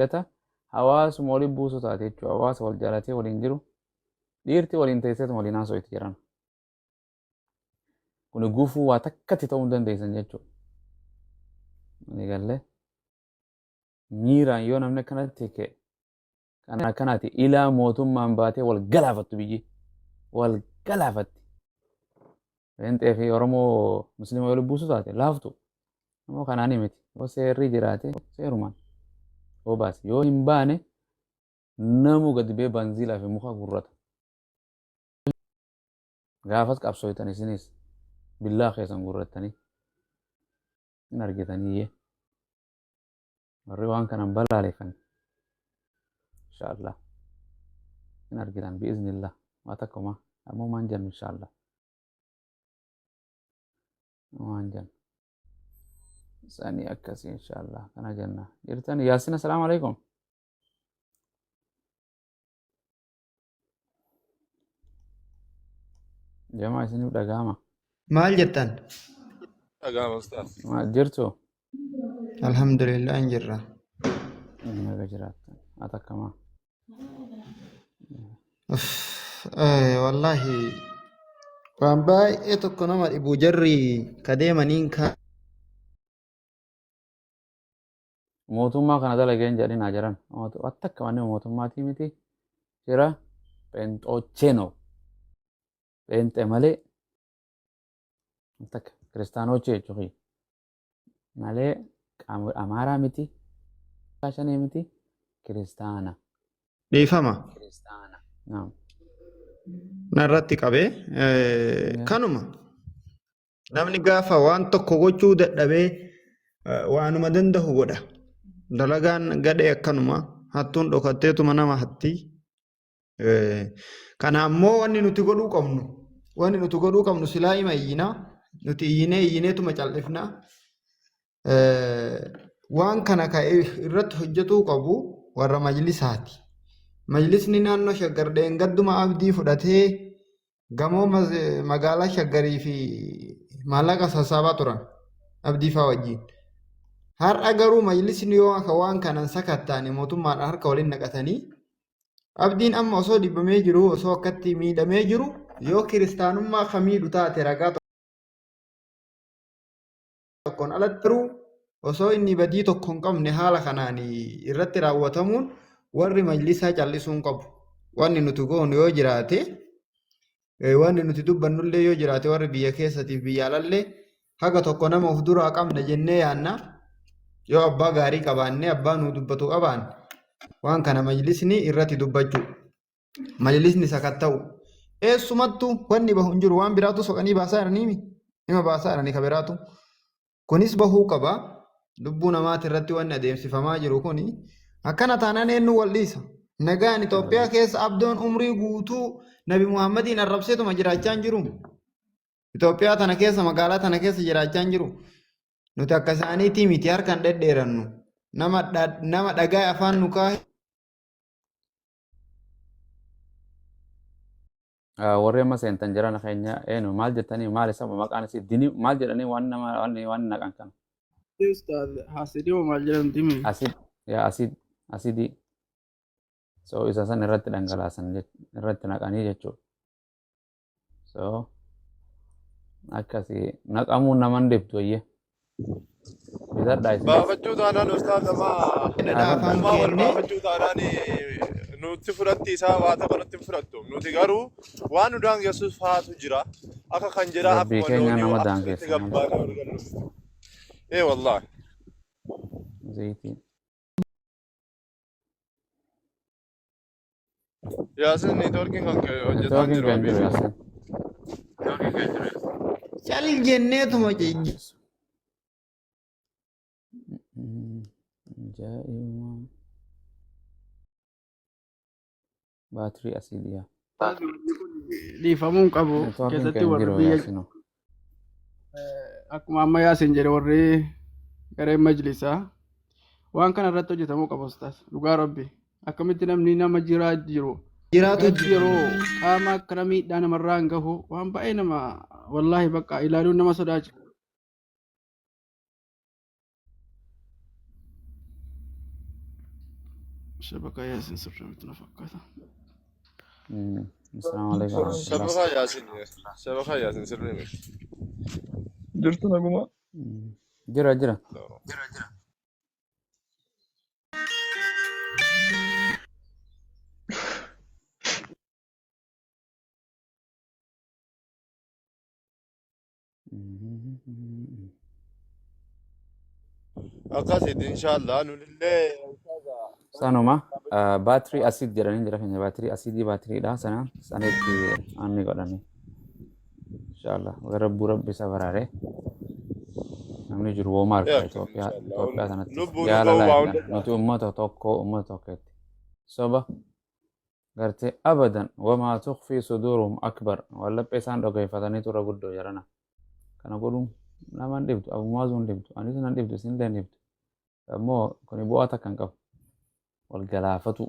Hidhata hawaasuma waliin buusuu taate jechuudha. Hawaasa wal jaalatee waliin jiru dhiirti waliin teesseetuma waliin haasofti jedhan. Kuni gufuu waa takkatti ta'uu hin dandeessan jechuudha. Ni galee miiraan yoo namni akkanatti ka'e kan akkanaati ilaa mootummaan baatee wal galaafattu biyyi wal galaafatti. Pheenxee fi Oromoo Musliima yoo lubbuusu taate laaftu. Ammoo kanaan miti. Yoo seerri jiraate seerumaan yoo baase yoo hin baane namu gadi bee banziilaa fi muka gurrata. Gaafas qabsooytan isinis billaa keessan gurrattanii hin argitaniyyee. Warri waan kanan balaaleffanne inshaallah hin argitan bi'iznillah waa takkuma ammoo maan jennu inshaallah waan jennu sanii akkasii inshaallah kana jenna jirtan yaasin assalaamu alaikum. Jamaa isiniif dhaga'ama. Maal jettan? Dhaga'ama ustaaz. Maal jirtu? Alhamdulillah hin jirra. Naga jiraattan. Ati akkamaa? Uff, Wallaahi waan baay'ee tokko nama dhibu jarri ka deemaniin kaan Mootummaa kana dalageen jedhin haa jiran. Wanta akka wanni mootummaatii miti. Jira pheenxoochee no. Pheenxee malee wanta akka kiristaanochee jechuun malee qaama amaaraa miti. Shanee miti kiristaana. Dhiifama. Naam. Narratti qabee kanuma namni gaafa waan tokko gochuu dadhabee waanuma danda'u godha. Dalagaan gadhee akkanuma hattuun dhokatteetuma nama hatti. Kana ammoo wanni nuti godhuu qabnu wanni nuti godhuu qabnu silaa ima iyyina nuti iyyinee iyyineetuma cal'ifna. Waan kana ka irratti hojjetuu qabu warra majlisaati. Majlisni naannoo Shaggar dheengadduma abdii fudhatee gamoo magaalaa Shaggarii fi maallaqa sassaabaa turan abdii faa wajjin. Har'a garuu majlisni yoo akka waan kanan sakattaane mootummaadhaan harka waliin naqatanii abdiin amma osoo dhibbamee jiru osoo akkatti miidhamee jiru yoo kiristaanummaa ka miidhu taate ragaa tokkoon alatti garuu osoo inni badii tokko hin qabne haala kanaan irratti raawwatamuun warri majlisaa callisuu hin qabu. Wanni nuti goonu yoo jiraate wanni nuti dubbannullee yoo jiraate warri biyya keessatiif biyya alallee haga tokko nama of duraa qabna jennee yaanna. Yoo abbaa gaarii qabaanne abbaa nuu dubbatu qabaanne waan kana majlisni irratti dubbachuu. Majlisni sakatta'u. Eessumattu wanni bahu hin jiru waan biraatu soqanii baasaa jiranii hima baasaa jiranii ka biraatu. Kunis bahuu qaba. Lubbuu namaati irratti wanni adeemsifamaa jiru kuni akkana taanaan eenyu wal dhiisa. Nagaan Itoophiyaa keessa abdoon umrii guutuu Nabi Muhammadiin arrabseetuma jiraachaa hin jiru. Itoophiyaa tana keessa magaalaa tana keessa jiraachaa hin jiru. Nuti akka isaaniitii miti harkaan dhedheerannu. Nama dhagaa afaan nu kaahe Warri amma seentan jiran keenya eenyu maal jettanii maal isa maqaan isii dini maal jedhanii waan nama waan waan naqan kana. Ustaaz Hasidii moo maal jedhamti mi? Asid yaa asid asidii so isa san irratti dhangalaasan irratti naqanii jechuudha. So akkasi naqamuun naman dhibdu ayyee. Bitadhaa isinis. Baafachuu taanaan ustaaz amaa Dhadhaa afaan ammaa wal keennee baafachuu taanaan nutti fudhatti isaa waa tokko nutti hin fudhattu. Nuti garuu waan nu daangessus faatu jira. Akka kan jiraa Rabbii akkuma keenya loonii nama akkasitti daangeessa malee. gabbaanee ol gallu. Ee wallaahi. Zayitii. Yaasin neetwoorkiin kan kee hojjetaa hin Neetwoorkiin jiru kan jiru abiisa. Yaasin. Cal jenneetuma Ajaa'ibuma. Baatirii asii dhiyaa. Dhiifamuu hin qabu. Neetwoorkiin Keessatti kan warri jiru biyya Yaasinoo. Akkuma amma Yaasin jedhe warri gareen majlisaa waan kana irratti hojjetamuu qaba ustaas dhugaa rabbi akkamitti namni nama jiraa jiru jiraatu akkanatti yeroo qaama akkana miidhaa namarraa hin gahu waan baay'ee nama wallaahi bakka ilaaluun nama sodaachisa. Shabakaa Yaasin sirrii miti na fakkaata. Assalaamu alaikum warahmatullah. Shabakaa Yaasin shabakaa Yaasin sirrii miti. Jirtu naguma. Jira jira. Akkasitti inshaallah nulillee Sanuma baatirii asiid jedhanii jira keenya baatirii asiidii baatiriidha sana sanitti aanni godhanii inshaallah rabbuu rabbi isa baraare namni jiru wooma harka Yaa Itoophiyaa inshaallah Itoophiyaa sanatti lubbuun jaalala ga'uu waa jedhan hunda nuti ummata tokko ummata tokketti soba gartee abadan wamaa tukfii suduuruhum akbar waan laphee isaan dhogeeffatanii turre guddoo jarana kana godhuun nama hin dhibdu abumaazuu hin dhibdu anis nan dhibdu isinillee hin dhibdu ammoo kuni bu'aa takka hin qabu wal galaafatu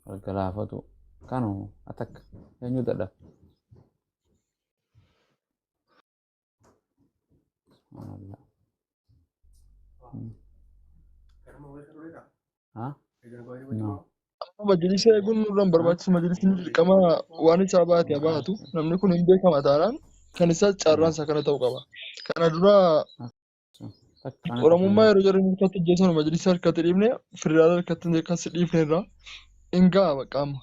wal galaafatu kanuma atakka eenyu dadhaba Subhanallah. Ha? No. Majlisa eeguun nurra hin Ha? barbaachisu. Majlisni dirqama waan isaa baate haa baatu. Namni kun hin beekama taanaan kan isaa carraan isaa kana ta'uu qaba. Kana dura Takka ana takka hin Oromummaa jiru. yeroo jarri harkatti ajjeesan majlisa harkatti dhiifne federaala harkatti akkas dhiifne irraa hin ga'a bakka amma.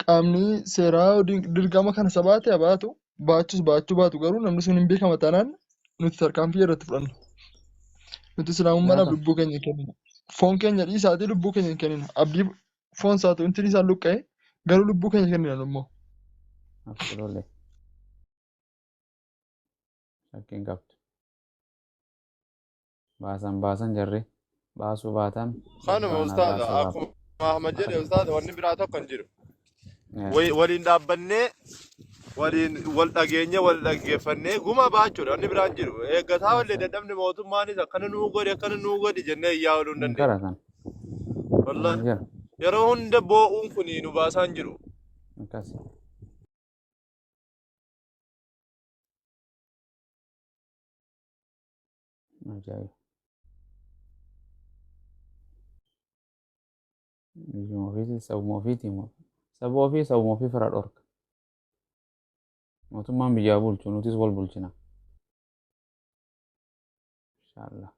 Qaamni seeraa dirqama kana isa baate haa baatu baachus baachuu baatu garuu namni sun hin beekama taanaan nuti tarkaanfii irratti fudhanna. Nuti islaamummaadhaaf Nyaata. lubbuu keenya hin kennina. Foon keenya dhiisaatii lubbuu keenya hin kennina. Abdii foon isaatu intin isaan luqqa'e garuu lubbuu keenya kennina nu immoo. Absolutely. Shakkiin qabdu. Baasan baasan jarri baasuu baatan Kanuma baanaa ustaaza baasuu baata. akkuma Ahmad jedhe ustaaza wanni biraa tokko hin jiru. Yeah. Waliin dhaabbannee waliin wal dhageenye wal dhaggeeffannee guma baachuudha wanni biraan jiru. Eeggataa wallee dadhabni mootummaanis akkana nuu godhi akkana nuu godhi jennee iyyaa ooluu hin Hin dandeenyu. kadhatan. Wallahi Hin jiru. yeroo hunda boo'uun kun nu baasaa hin jiru. Akkas. Ajaa'iba. Biyyuma ofiitii sabuma ofiitii moo saba ofii sabuma ofii fira dhorka. Mootummaan biyyaa bulchu nutis wal bulchina. Inshaallah.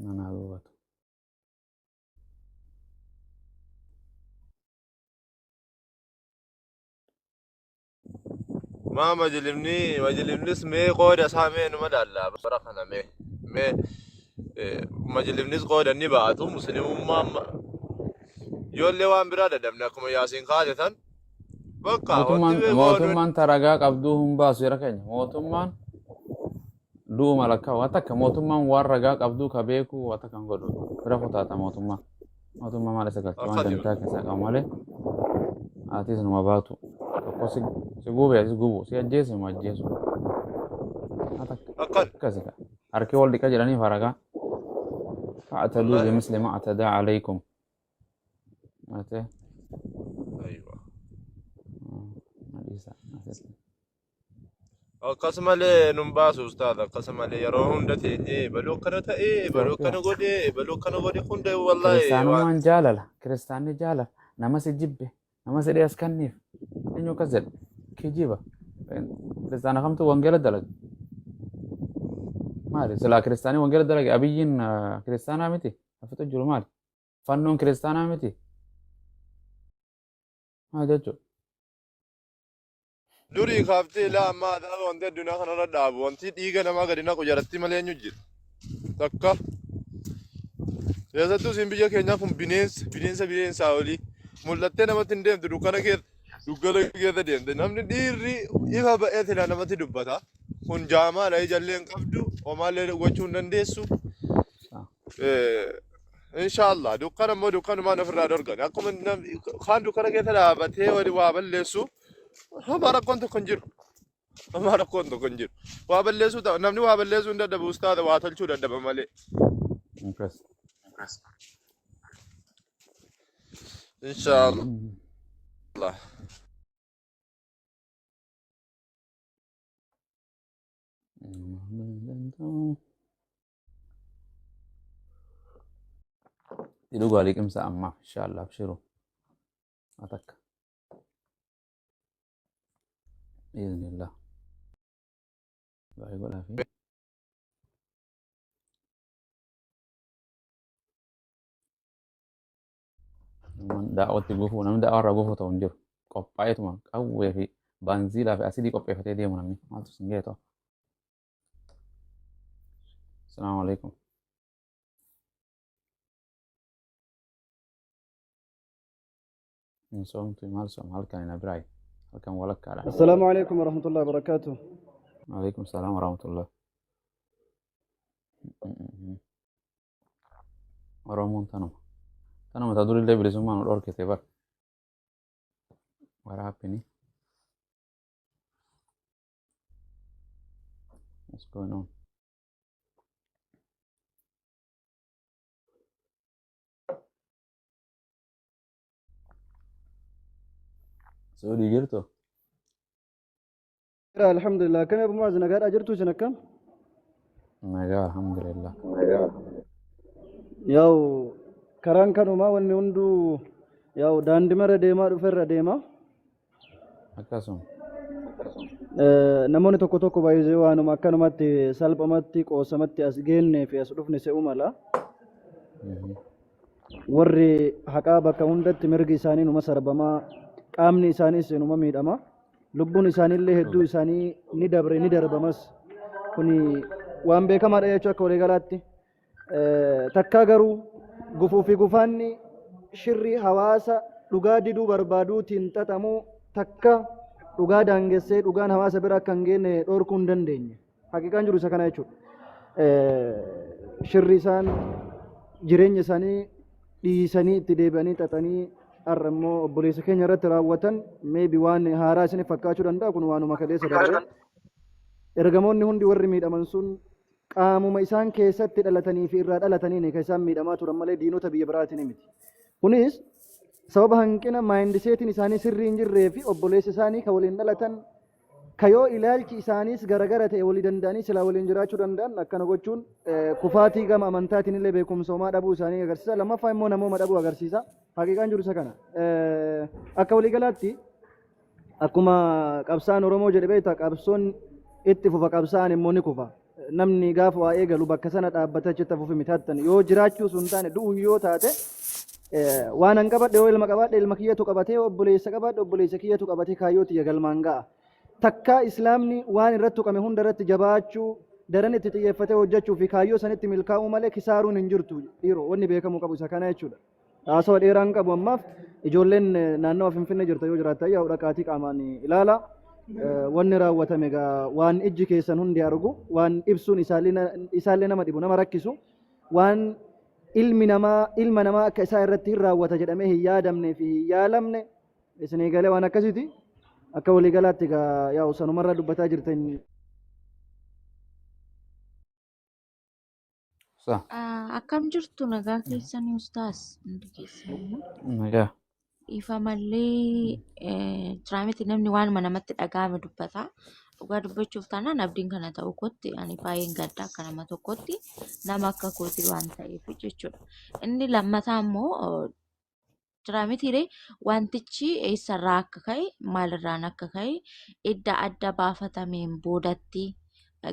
Nanaa gubatu. Maa majlimni majlimnis mee qooda isaa mee numa laalla bara kana mee mee majlimnis qooda ni baatu muslimummaa ijoollee waan biraa dadhabne akkuma yaasiin kaase san bakka wanti Mootummaan mee qoodu mootummaan taragaa qabduu hin baasu jara keenya. Mootummaan du'uma lakkaa waan takka mootummaan waan ragaa qabduu ka beekuu waan takka hin godhu bira kutaata mootummaa. Mootummaa maal isa galcha waan akkasi dantaa keessaa qabu malee atis numa baatu tokko si si gube atis gubu si ajjeese numa ajjeesu. Waan takka akkan akkasi ka harki wal dhiqa jedhanii faragaa. Fa'ataduu wallahi bimisli ma atadaa alaykum. Ate aywa dhiisa asitti. Akkasumalee nun baasu ustaaz akkasumalee yeroo hunda teenyee ebaluu akkana ta'ee ebaluu akkana Itoophiyaa. godhee ebaluu akkana godhe hunda wallaahi waan Kiristaanummaan jaalala. Kiristaanni jaalala. Nama si jibbe, nama si dhees kanniif. Eenyu akkas jedha? Kijiba. Kiristaana kamtu wangeela dalaga? Maali? Silaa kiristaanii wangeela dalage abiyyiin kiristaanaa miti? Hafitu jiru maali? Fannoon kiristaanaa miti? Maal jechuudha? Durii kaaftee ilaa ammaa adaaba wanti addunyaa kanarra dhaabu wanti dhiiga namaa gadi naqu jaratti malee eenyu jira. Takka keessattuu isin biyya keenyaa kun bineensa bineensa bineensaa olii mul'attee namatti hin deemtu dukkana keessa dukkana keessa deemte namni dhiirri ifa ba'ee silaa namatti dubbata. Kun jaamaadha ijallee hin qabdu homaallee gochuu hin dandeessu. Inshaallah dukkana immoo dukkanumaan ofirraa dorgan akkuma kaan dukkana keessa dhaabatee wali waa balleessu homaa rakkoon tokko hin jiru. Homaa rakkoon tokko hin jiru. Waa balleessuu ta'a namni waa balleessuu hin dadhabu ustaaza waa tolchuu dadhaba malee. Akkas. Inshaallah. Dhugaa liqimsa ammaaf inshaallah abshiru. Atakka. Biiznillah. Baay'ee godhaa fi. Namni daawwatti gufuu namni daawwa irraa gufuu ta'u hin jiru. Qophaa'eetuma qawwee fi baanziilaa fi asidii qopheeffatee deemu namni maaltu sin ga'e ta'u. Asalaamu alaikum. Hin soomtu maal sooma halkan hin abiraayi halkan walakkaadha. Assalaamu alaikum warahmatullahi wabarakatuh. Alaikum salaam warahmatullah. Oromoon tanuma. Tanuma ta durillee bilisummaa nu dhorkite bar. What happened? What's going on? Saudii jirtu? Alhamdulillah. Akkami Abu Muaz nagaadhaa jirtu isin akkam? Nagaa alhamdulillah. Yaa'u karaan kanumaa wanni hunduu yaa'u daandimarra deemaa dhuferra deema. Akkasuma. Namoonni tokko tokko baay'ee waanuma akkanumatti salphamatti qoosamatti as geennee fi as dhufne se'uu mala. Warri haqaa bakka hundatti mirgi isaanii numa sarbamaa, qaamni isaaniis numa miidhama. Lubbuun isaaniillee hedduu isaanii ni dabre ni darbamas. Kuni waan beekamaadha jechuu akka waliigalaatti. Takkaa garuu gufuu fi gufaanni shirri hawaasa dhugaa diduu barbaaduutiin xaxamu takka dhugaa daangessee dhugaan hawaasa bira akka hin geenne dhorkuu hin dandeenye. Haqiiqaan jiru isa kana jechuudha. Shirri isaan jireenya isaanii dhiisanii itti deebi'anii xaxanii har'a immoo obboleessa keenya irratti raawwatan maybe waan haaraa isiniif fakkaachuu danda'a kun waanuma kaleessa dabre. Ergamoonni hundi warri miidhaman sun qaamuma isaan keessatti dhalatanii fi irraa dhalataniin kan isaan miidhamaa turan malee diinota biyya biraatiin miti. Kunis sababa hanqina maayindiseetiin isaanii sirrii hin jirree fi obboleessa isaanii kan waliin dhalatan ka yoo ilaalchi isaaniis garagara ta'e walii danda'anii silaa waliin jiraachuu danda'an akkana gochuun kufaatii gama amantaatiin illee beekumsa homaa dhabuu isaanii agarsiisa. Lammaffaa immoo namooma dhabuu agarsiisa. Haqiiqaan jiru isa kana. Akka waliigalaatti Akkuma qabsaa'aan Oromoo jedhe beektaa qabsoon itti fufa qabsaa'aan immoo ni kufa. Namni gaafa waa eegalu bakka sana dhaabbatee achitti hafuuf miti hattan yoo jiraachuu sun taane du'uu yoo taate waan an qabadhe yoo ilma qabaadhe ilma kiyyatu qabatee obboleessa qabaadhe obboleessa kiyyatu qabatee kaayyoo tiyya galmaan ga'a. Takkaa islaamni waan irratti tuqame hunda irratti jabaachuu daran itti xiyyeeffatee hojjechuu fi kaayyoo sanitti milkaa'uu malee kisaaruun hin jirtu dhiiroo wanni beekamuu qabu isa kana jechuudha. Haasawa dheeraa hin qabu ammaaf ijoolleen naannawa Finfinnee jirta yoo jiraattan yaa'u dhaqaatii qaamaan ilaala. Wanni raawwatame egaa waan ijji keessan hundi argu waan ibsuun isaallee nama dhibu nama rakkisu waan ilmi namaa ilma namaa akka isaa irratti hin raawwata jedhamee hin yaadamnee fi hin yaalamne isinii galee waan akkasiiti. Akka waliigalaatti egaa yaa'u sanumarra dubbataa jirtan. Sa. Akkam jirtu nagaa keessanii ustaas hundi keessanii. Nagaa. Dhiifamallee jiraa miti namni waanuma namatti dhaga'ame dubbata. Dhugaa dubbachuuf taanaan abdiin kana ta'uu kootti ani baay'een gadda akka nama tokkotti nama akka kooti waan ta'eef jechuudha. Inni lammataa immoo jira mitiiree wantichi eessarraa akka ka'e maalirraan akka ka'e edda adda baafatameen boodatti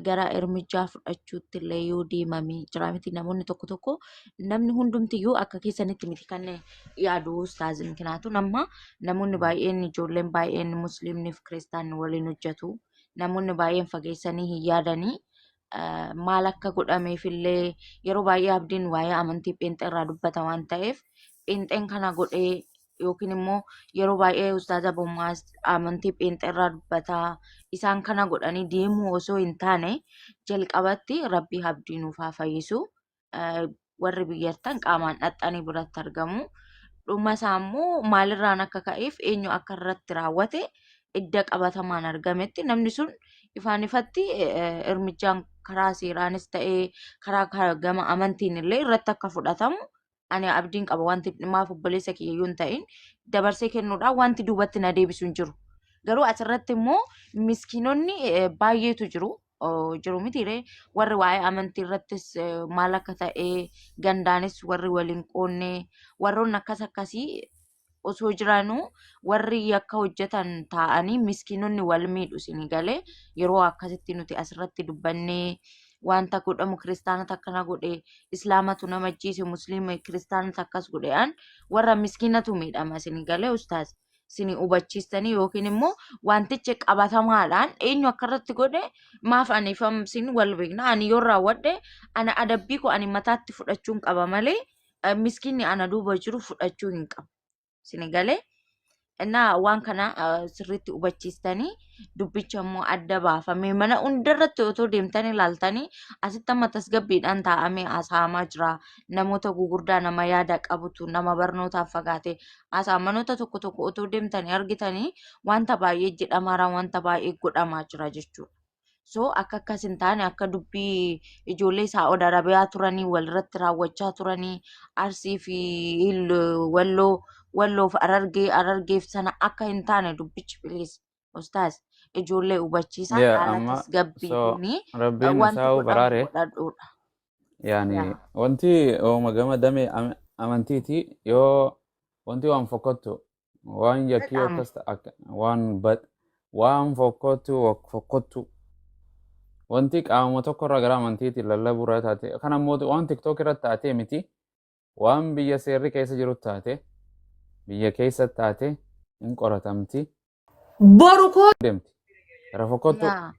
gara irmijjaa fudhachuutti illee yoo deemame jira miti namoonni tokko tokko namni hundumtiyyuu akka keessanitti miti kan yaadu ustaazi mikinaatu nama namoonni baay'een ijoolleen baay'een musliimni fi kiristaanni waliin hojjetu namoonni baay'een fageessanii hin yaadanii maal akka godhameef illee yeroo baay'ee abdiin waa'ee amantii pheenxee irraa dubbata waan ta'eef pheenxeen kana godhee yookiin immoo yeroo baay'ee ustaaza Bomaas amantii pheenxee irraa dubbata isaan kana godhanii deemuu osoo hin taane jalqabatti rabbii abdii nuuf haa fayyisu warri biyyattan qaamaan dhaxxanii biratti argamu. Dhuma isaa immoo maalirraan akka ka'eef eenyu akka irratti raawwate idda qabatamaan argametti namni sun ifaan ifatti irmijaan karaa seeraanis ta'ee karaa gama amantiin illee irratti akka fudhatamu ani abdiin qaba wanti maaf obboleessa kiyya yoo hin ta'in dabarsee kennuudhaan wanti duubatti na deebisu hin jiru. Garuu asirratti immoo miskiinonni baay'eetu jiru. jiru mitiire warri waa'ee amantii irrattis maal akka ta'e gandaanis warri waliin qoonne warroonni akkas akkasii osoo jiranuu warri yakka hojjetan taa'anii miskiinonni wal miidhu isinii galee yeroo akkasitti nuti asirratti dubbannee wanta godhamu kiristaanota akkana godhe islaamatu nama ajjeese musliima kiristaanota akkas godhe an warra miskiinatu miidhama isinii galee ustaaz isinii hubachiistanii yookiin immoo wantichi qabatamaadhaan eenyu akka irratti godhe maaf ani isin wal beekna ani yoo raawwadhe ana adabbii koo ani mataatti fudhachuun qaba malee miskiinni ana duuba jiru fudhachuu hin qabu. Isin galee innaa waan kana sirriitti hubachiistanii dubbicha immoo adda baafamee mana hundarratti otoo deemtanii ilaaltanii asitti amma tasgabbiidhaan taa'amee haasa'amaa jira. Namoota gugurdaa nama yaada qabutu nama barnootaan fagaate haasa'a. Manoota tokko tokko otoo deemtanii argitanii wanta baay'ee jedhamaara wanta baay'ee godhamaa jira jechuudha. So akka akkas hin taane akka dubbii ijoollee Saa'od Arabiyaa turanii walirratti raawwachaa turanii Arsii fi Walloo Walloof Harargee Harargeef sana akka hin taane dubbichi please ustaaz ijoollee hubachiisaa Yeah, haala amma so tasgabbiitiin rabbiin wanti isaa godhamu baraare godhadhuudha. yani Yaa. wanti ooma gama damee amantiiti yoo wanti waan fokkottu waan yakkii Bexaam. akkas waan bad waan fokkottu fokkottu wanti qaama tokko irraa gara amantiitiin lallabuu irraa taate kan ammoo waan tiktok irratti taatee miti waan biyya seerri keessa jiru taate biyya keessa taate hin qoratamti Boru koo deemti gara fokkottu Yaa.